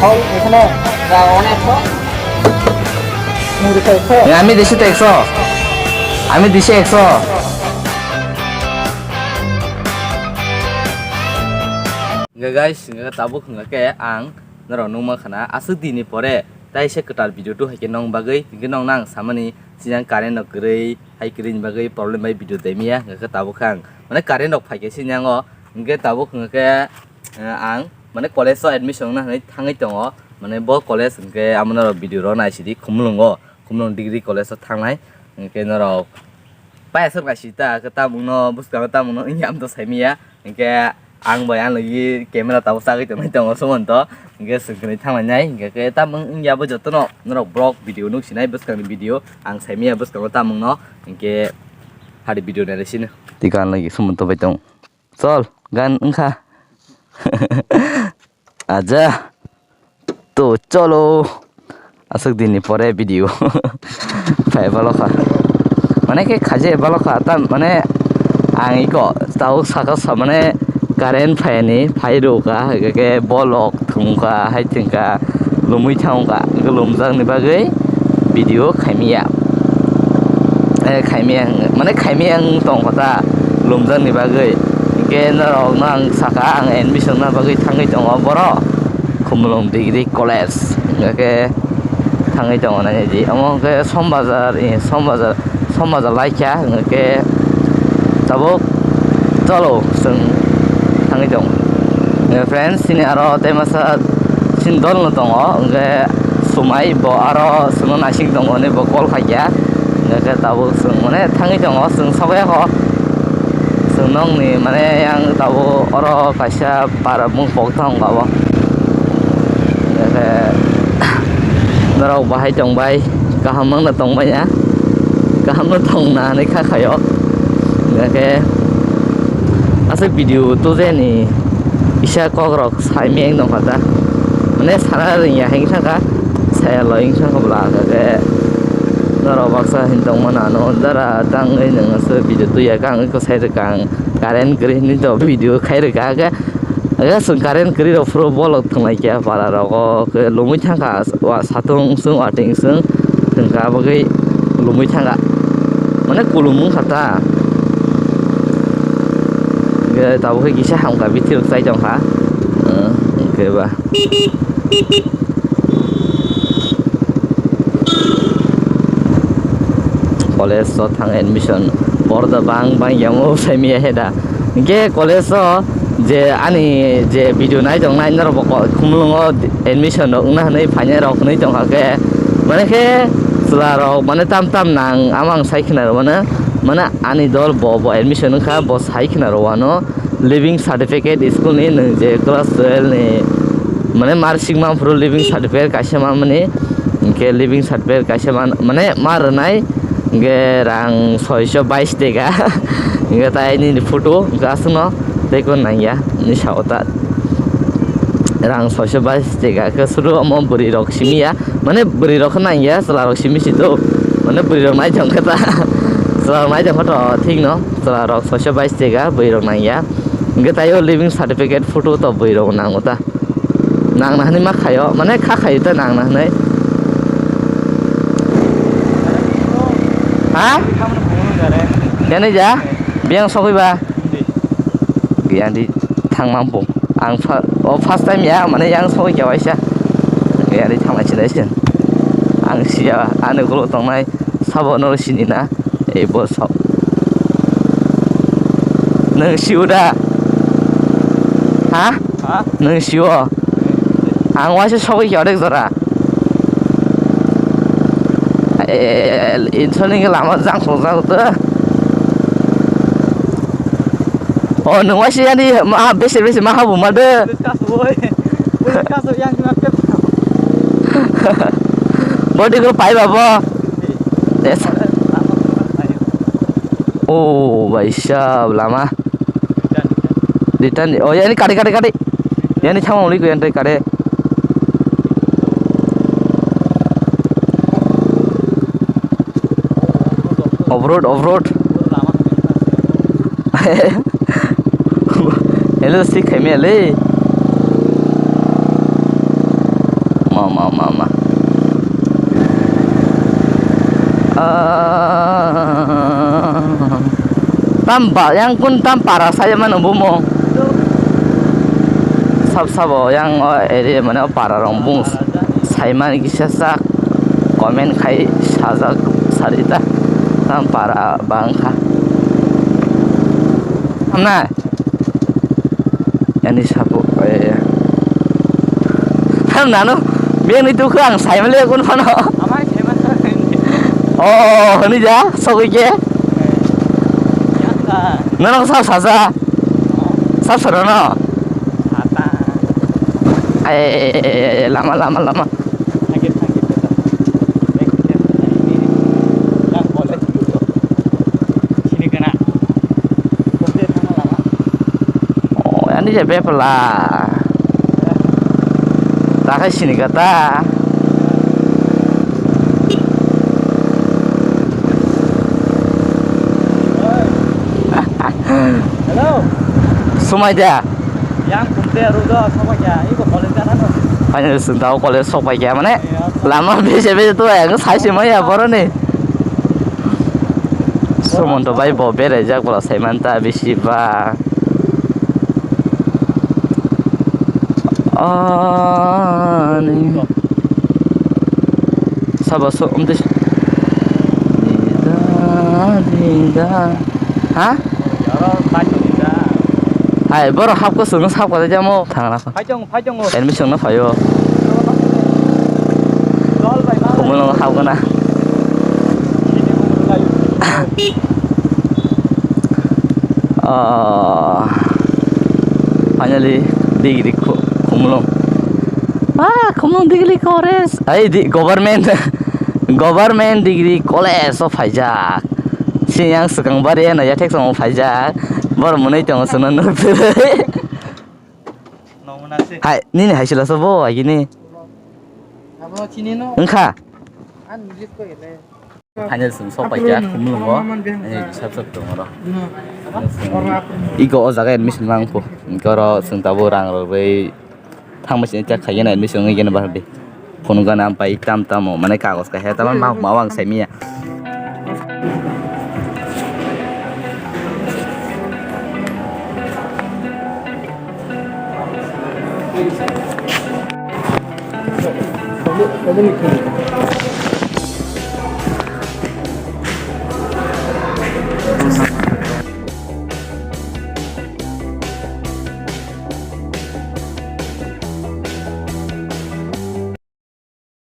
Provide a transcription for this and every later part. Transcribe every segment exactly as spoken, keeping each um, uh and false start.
হল এখানে যা অনেক হল। মুড়ি খাই খো। এ, আমি দিছি তো একশো। আমি দিছি একশো। Hingke guys, hingke tabuk hingke ang norok nukma khana aswk dini pore tai se kwtal video tu hai khe nong bagwi, hingke nong nang samani sinang current no kwrwi hai kwrwi ni bagwi problem bai video dai miya, hingke tabuk khe ang mane current rok phai khe sinango, hingke tabuk hingke, eh, ang mane college o admission wngna hinwi thangwi tongo, mane bo college hingke amo norok video rok naisidi Khumulwngo, Khumulwng degree college o thangnai, hingke norok pai aswk naisidi ta, khe tamungno bwskango tamungno wngya amto saimiya, hingke ang bai ang logi camera tabuk chagwi tongwi tongo Sumonto, hingke swngkhe thanglainai, hingke khe tamung wngya bo jotono norok vlog video nuksinai bwskangni video ang saimiya bwskango tamungno, hingke hari video nailai sino. Tei gan logi Sumonto bai tong. Chol, gan wngkha. Aja. To cholo. Aswk dini pore video. Phai balokha. Mane khe khaje balokha ta mane ang iko tau saka sa mane current phaiyani phai rwkha, hwnkhe khe bolok thwngkha, hai thwngkha, lumui thangkha, hwnkhe lumjakni bagwi video khaimiya. Eh, khaimiya wng, mane khaimiya wng tongkha ta lumjakni bagwi. Hwnkhe norokno ang saka, ang admission na bagwi thangwi tongo boro Khumulwng Degree College. Hwnkhe thangwi tongo nai di. Omo hwnkhe Som Bazar, eh, Som Bazar, Som Bazar laikha, hwnkhe tabuk cholo chwng thangwi tongo. Eh, friends, chini aro tei masa chini dol no tongo, hwnkhe Sumai bo aro chwngno naising tongo hinwi bo call khaikha, hwnkhe tabuk chwng mane thangwi tongo, chwng sokya kho. Chwng nokni mane yang tabuk oro kaisa para bung pok thang kha bo. Hwnkhe norok bahai tongbai, kaham wngna tongbai ya, kaham no tongna hinwi kha khaio. Hwnkhe aswk video tujeni kisa kokrok saimeng nokha ta, mane sana ringya hing saka saya lo hing saka bla khe norok baksa hin tongmano ano dara tangwi nang aswk video tuya kang eko sai rwkang. Current kwrwi hinwi to video khai rwkha, hwnkhe, hwnkhe chwng current kwrwi rok phuru bolok thwnglai kha para rogo, hwnkhe lumui thangkha, wa satung chwng watwi chwng thwngkha, aboni lumui thangkha, mane kulum wngkha ta, hwnkhe tabuk khe kisa hamkha bithi rok chai tongkha, hwnkhe ba. College o thang admission borok da bang bang yango sai miya he da. Hingke college o je ani je video nai tong nai norok bo ko-, Khumulwngo admission rok wngna hinui phainai rok hinui tong kha khe, mane khe chwla rok mane tam tam nang ama ang sai khna rw mano, mane ani dol bo bo admission wngkha bo sai khna rw ano. Leaving certificate school ni nwng je class twelve ni mane marksheet ma phuru leaving certificate kaisa ma mani, hingke leaving certificate kaisa ma mane ma rwnai hingke rang soiso bais teka hingke tai nini photo hingke aswkno tei kok nangya ni sao ta rang soiso bais teka khe suru omo bwrwi rok simi ya mane bwrwi rok khe nangya chwla rok simi si to mane bwrwi rok nai tong khe ta chwla rok nai tong khe to thik no. Chwla rok soiso bais teka bwrwi rok nangya. Hingke taio living certificate photo to bwrwi rok nango ta. Nangna hinui ma khaio, mane kha khaio ta nangna hinui. Ha? Yani ja? Biyang sokoi ba? Giyandi thangma bo. Ang fa-, o first time ya, mane yang sokoi kya waisa. Giyandi thangma chilai sin. Ang siya, ani ulo tongnai. Sabo no sini na? Ei bo sab. Nwng siyo da? Ha? Ha? Nwng siyo? Ang waisa sogwi khe odek jora. Insani khe lama jang song jang to. O nwng waisa yani ma bese bese ma habu ma de. Kasu oi. Kasu yang kena pep. Body ko pai babo. Yes. Oh, bai sab lama. Return. Oh, yani kare kare kare. Yani thama uli ko yani kare. Off road, off road. Hello, si khaimia le. Ama, ama, ama. Ah. Tam ba, yang kun tam para saya mana bumo. Sab sabo yang o area mana para rong bung. Saimani kisa sak comment khai sajak sarita. Tam para bangkha. Hamna. Ani sapo, eh. Ham nano, bini tukha ang saimale kun phano. Amai saimale. Oh, hini ja, sokoi ke. Yang ka. Nono sa sa sa. Sa sa no. Apa? Eh, lama, lama, lama. Sakit, sakit, sakit. Yang boleh. Sini kena. Boleh sama lama. Oh, ani je bepla. Takai sini kata. Hello. Sumai dia. Yang kumte rudo sobaikya, iko college jana no. Finally, sintao college sobaikya, mane, iya, lama bese bese to, yang sai se maya boroni. Sumonto bai bo bere jak bola sai manta bisi ba. Ani. Sabo so, um, dis-, dida, dida. Ha? Hai, borok hapko sungno sapkha jamo thangna. Phai tongo, phai tongo. Admission no phaio. Dol bai ma. Kumulongo hapgana. Ah, finally, degree khu-, Khumulwng. Ah, Khumulwng Degree College. Ai, di, government, government degree college o phaijak. Siyang swkang bari no yathek song phaijak. Bor mwnwi tongo chwngno nukphirwi. Hai, nini hai sila sobo, hai gini. Abo chini no. Wngkha? An jit ko ele. Final chwng sok pai kha, Khumulwngo. Ani hisab sok tongo oro. Iko o jaga admission mang pho. Iko oro chwng tabuk rang rwgwi thangma sini tak khaigena admission wngwi gena bahar di. Phunukgana ampai tam tamo, mane kagos kaisa tamo ma, ma wng saimanya.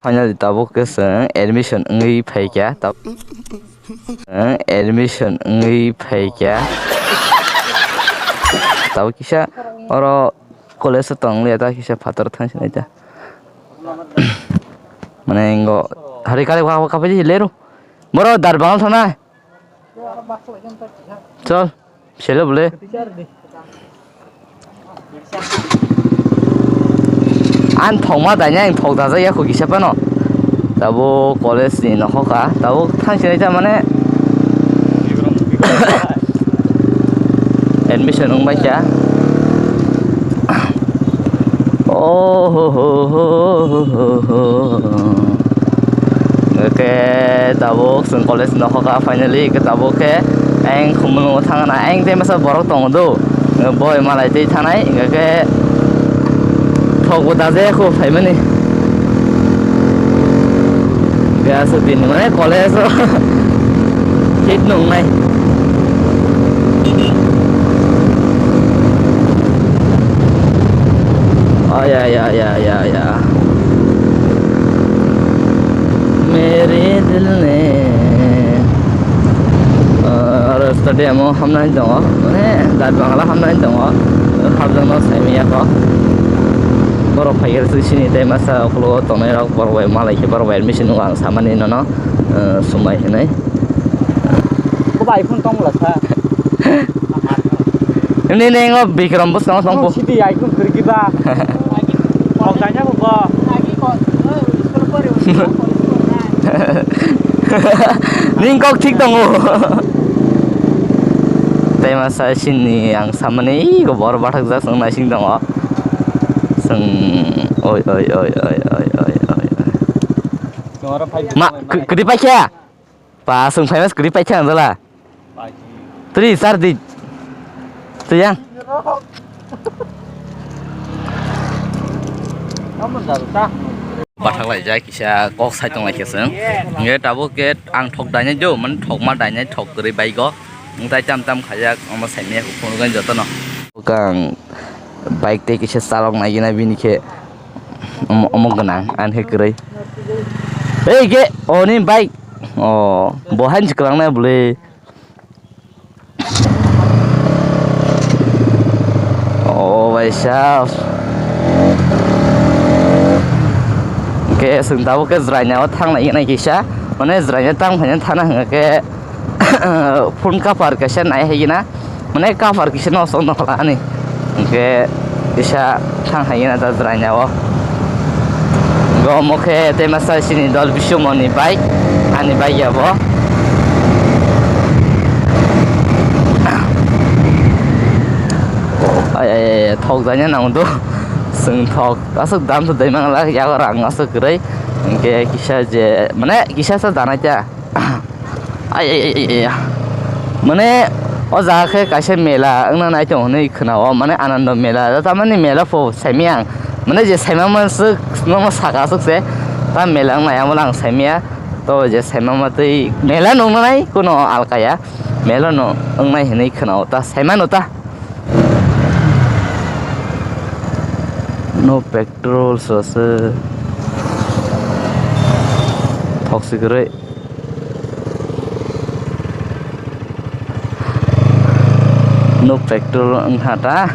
Finally, tabuk khe chwng admission wngwi phaikha. Tab-, chwng admission wngwi phaikha. Tabuk kisa oro college o tong liya ta, kisa phatar thang sinai ta. Mane, ingo hari kali wa, wa kapai di leru. Boro dar bangal thana. Chol, selo bole. Ang thokma daini, ang thok dajak ya kho kisa phano. Tabuk college ni nokho kha, tabuk thang sinai ta mane admission wng bai kha. Oh ho ho ho ho ho ho. Hwnkhe tabuk chwng college nokho kha, finally hwnkhe tabuk khe ayang Khumulwngo thangna, ayang tei masa borok tongo do, boi malai tei thanai, hwnkhe thokbo dajaya kho phaimani. Hwnkhe aswk bini mane college o hit nungnai. Oh, ya, ya, ya, ya, ya. Mere dil ne. Ah, oro stadium o hamnani tongo. Mane, dat bangla hamnani tongo. Hapjakno saimanya kho. Borok phaikhe sini tei masa ukhulgo tongnai rok borok bai malai khe borok bai admission nw ang samani nono, ah, sumai hinwi. Bo bai phone tong bwla sa. Nini ngo Bikram bwskango tong pho. Sidi ai kun khirki ba. Kok tanya ko ko. Ning kok thik tongo. Tei masa sini ang samani go bor bathak jak song naising tongo. Song oi, oi, oi. Ma, kwrwi paikha? Ba, chwng phaima kwrwi paikha ang jala. Twi, char di. Twi yang. Bathak lai jai kisa kok sai tong lai kisa. Nge tabuk ke ang thok dainai jo, man thok ma dainai thok kwrwi bai go. Ntai tam tam khajak, omo sai me phone gan joto no. Kang bike tei kisa chalok nai gina bini khe omo, omo gwnang ani khe kwrwi. Ei ge, oni bike. O, bo han kwlangna bwle. O, bai sab. Ke sung tabo ke jraina o thang lai nai kisa. Mane jraina tang phai thana hwnga ke phone cover kaisa nai hai gina. Mane cover kisa no song nokla ani. Hingke kisa thang hai na da jraina o. Go mokhe te masa sini dol bisumoni bike, ani bike ya bo. Ai, ai, ai, thok janya nang do. Sung thok. Asuk dam to dai mang la ya rang asuk kwrwi. Hingke kisa je, mane kisa sa danai ta. Ai, ai, ai, ai, ai. Mane, o jaga khe kaisa mela wngna nai tongo hinwi khwnao. Mane, Anando mela, tamani mela pho saimaya ang. Mane, je saima manswk, nono saka aswk se, ta mela wngnai, amo lang saimaya. To, je saima matwi mela nungna nai, kuno alkaya. Mela no wngnai hinwi khwnao, ta saimano ta. No petrol sose. Thok si kwrwi. No petrol wngkha ta.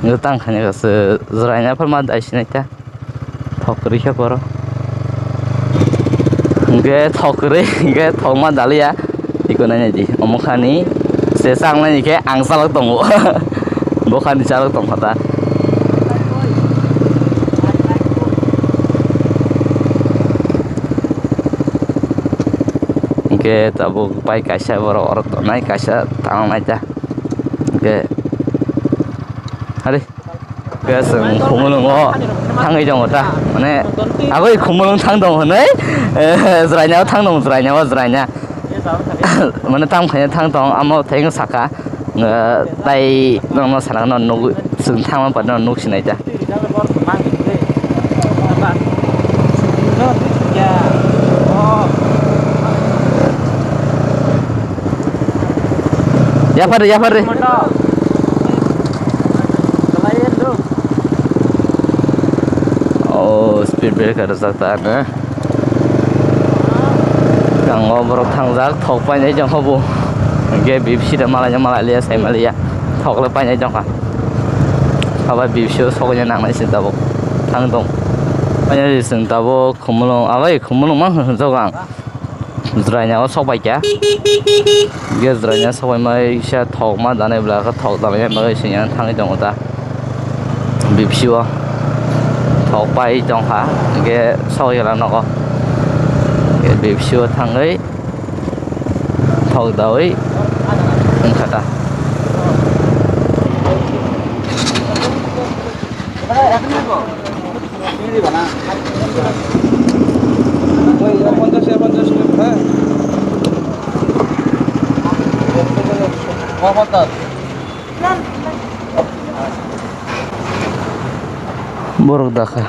Nw tang khani se jwraina pharma dai sinai ta. Thok kwrwi khe boro. Hingke thok kwrwi, hingke thok ma daliya. Iko nai nai di. Omo khani se chang nai khe ang chalok tongo. Bo khani chalok tong kha ta. Hingke tabuk pai kaisa borok oro tongnai, kaisa tang nai ta. Hingke hari. Khe chwng Khumulwngo thangwi tongo ta, mane, aboni Khumulwng thang tongo hwnwi, eh, jwrainao thang tongo, jwrainao, jwraina. Mane, tamo khaina thang tong, amo thengno saka, eh, tai nokno sana nw nugwi, chwng thangma pano nuk sinai ta. Yaphar, yaphar. Oh, speed breaker rwjak ta ano. Tango borok thangjak, thok painai jongkha bo. Hingke bipsi da malai malai liya, sai maliya. Thok le painai jongkha. Aba bipsi o sokya nangnai se tabuk. Thang tong. Painai chwng tabuk Khumulwng, abai Khumulwng mang hwnjak ang. Jwrainao sok bai kha. Hingke jwraina sok bai mai kisa thok ma danai bwla khe thok danai bagwi sengya thangwi tongo ta. Bipsi o thok pai tongkha, hingke sogwi gana nogo. Hingke bipsi o thangwi thok dawi wngkha ta. Borok dakha.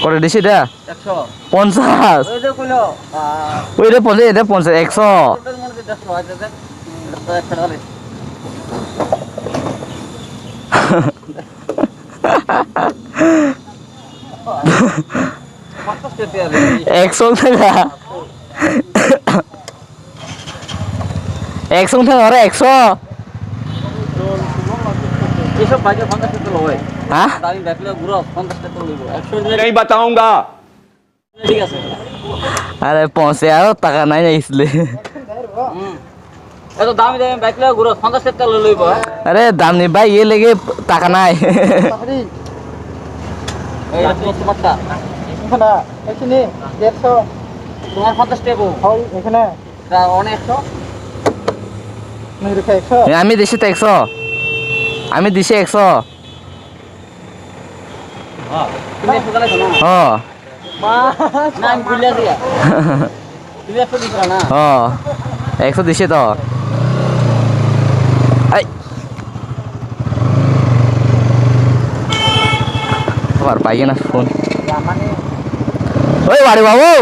Kore disi da? Ekso. Ponchas. Oi de kulo. Ah. Oi de ponchas, ede ponchas, ekso. Ekso mone de ekso, aja de. Ekso, ekso dale. Ekso taka. Ekso taka oro ekso. এইসব বাইকে পঞ্চাশ টাকা লয়। হ্যাঁ? আমি ব্যাকলে ঘুরো পঞ্চাশ টাকা লইব। একশো দিলে नहीं बताऊंगा। ঠিক আছে। আরে পৌঁছে আরো টাকা নাই না ইসলে। হুম। এত দামি দামি বাইক লইয়া ঘুরো, পঞ্চাশ টাকা লই লইব, হ্যাঁ? আরে দামি বাইক এ লেগে টাকা নাই। এই তোমারটা। না, এখানে দেড়শো। তোমার পঞ্চাশ টাকা। হয়, এখানে। তা অনেক একশো। আমি দিছি একশো। আমি দিছি একশো। ও। ও, একশো দিছে তো। এই। Abar paigena phone. Oi, wari babu.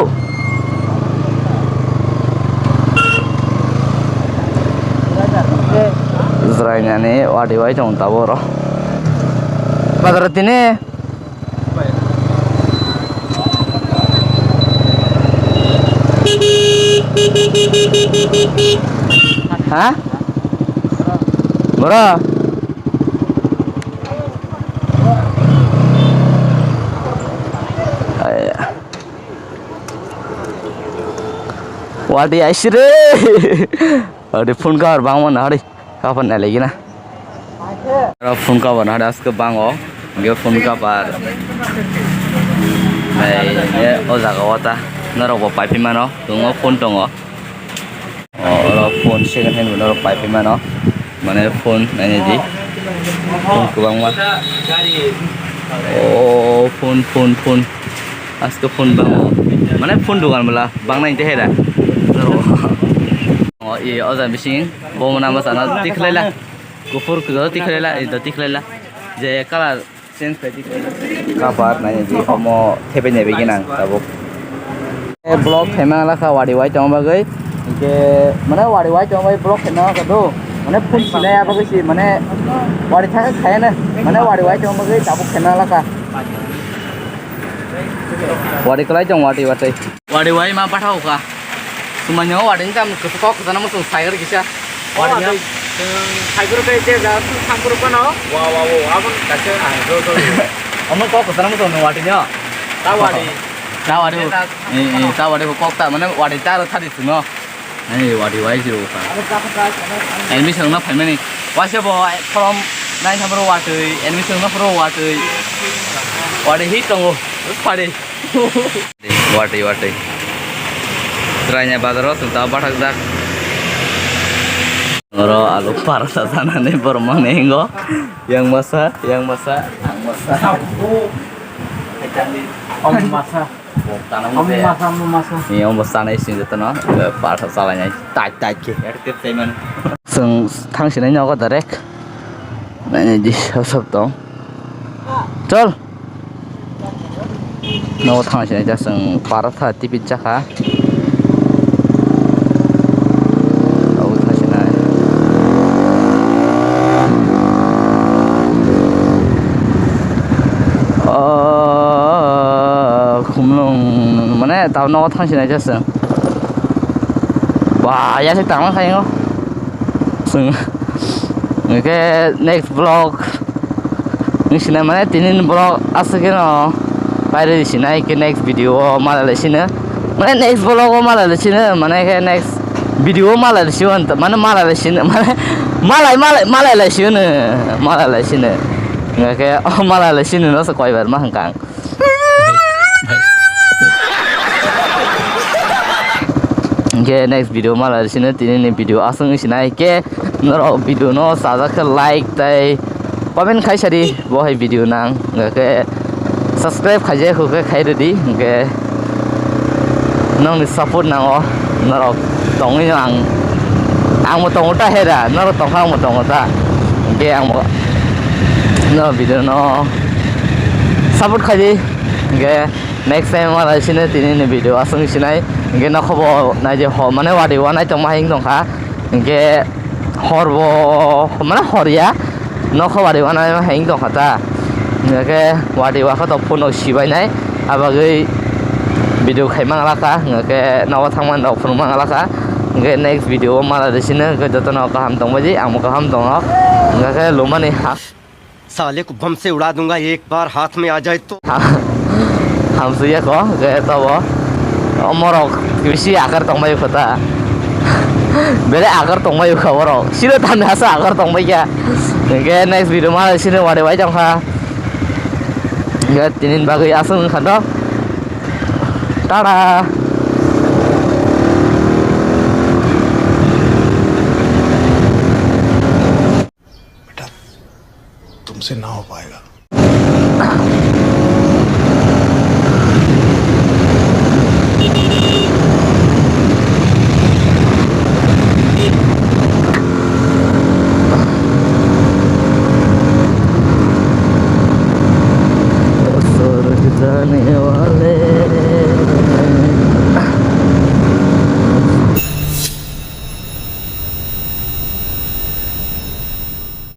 Jwrainani wadi wai tong taboro. Bazar tini. Ha? Boro? Ai. Wadi aisire. Wadi phone cover bangma nari. Kapan nai lagi na. Oro phone cover na aske bango. Ge phone cover. Ai, e, o jaga o ta. Norok bo paiphi mano. Tungo phone tongo. O, oro phone second hand bo norok paiphi mano. Mane phone nai di. Phone kwbangma. O, phone, phone, phone. Aske phone bango. Mane phone dukan bela. Bangnai te hera. O, i, o jaga bising. Bo mona masa na tikhlaila. Kuphur kudo tikhlaila, ido tikhlaila. Je color change khai tikhlaila. Kabar nai di omo thebe nebe ginang tabuk. E block khaima lakha wari wai tong bagwi. Ke mane wari wai tong bai block khaima lakha do. Mane phone sinai abagwi si mane wari thaka khayana. Mane wari wai tong bagwi tabuk khaima lakha. Wari kwlai tong wati wati. Wari wai ma pathao kha. Sumanya wari ni tam kok kok sana musu cycle kisa. Wari ni. Cycle kai je ja thangkuru kono. Wa wa wa abon kaisa ang jo jo. Omo kok kok sana musu wari ni. Ta wari. Ta wari. Eh eh ta wari kok ta mane wari ta ro thadi suno. Nai wadi wai jiro ka. Admission na phaimani. Waisa bo from nine number watwi, admission na pro watwi. Wadi hit tongo. Padi. Wadi wadi. Traina bazaro sung ta bathak jak. Oro alu parsa sanani bormani hingo. Yang masa, yang masa, ang masa. Om masa. Tanang Omo de. Masa, omo masa. Ni omo sanai sing joto no, eh, parsa salai nai, tai, tai ke. Tip tai man. Sung thang sinai nogo direct. Nai di sop sop tong. Chol. Nogo thang sinai ja sung parsa tipi chakha. Abo thang sinai. Oh, khumlung, mane, tabo nogo thang sinai jasung. Ba, yasik tangma khayo. Sung. Oke, next vlog. Nung sinai mane, tinin vlog asuk no. Paire sinai ke next video o malai sina. Mane, next vlog o malai sina, mane ke next video o malai sina, mane, malai sina, mane, malai, malai, malai sina, malai sina. Oke, oh, malai sina no so koi bar ma hangkang. Hingke next video malai sino tini ni video aswng sinai hingke norok video no sajak khe like tai comment khai sadi bo hai video nang hingke subscribe khaijak khe khai rwdi hingke nokni support nango norok tongwi no ang ang bo tongo ta hera norok tongkha ang bo tongo ta hingke ang bo no video no support khaidi hingke. Next time malai sino tini ni video aswng sinai hingke nokho bo nai je ho mane wadi wanai tongma hing tongkha hingke hor bo mane hor ya nokho wadi wanai hing tongkha ta hingke wadi wakha to phone no sibai nai abagwi video khai manglakha hingke nogo thangmani rok phunuk manglakha hingke next video o malai sino hingke jotono kaham tongbaidi ang bo kaham tongo hingke lumani ha. साले को बम से उड़ा दूंगा एक बार हाथ में आ जाए तो। Hamsuya ko, ge to bo. O morok bisi akar tongbai kho ta. Bele akar tongbai kho borok. Siro tan hasa akar tongbai ya. Ge next video ma sino wade wai jang kha. Ge tinin bagwi asung kha do. Tada. से ना हो पाएगा।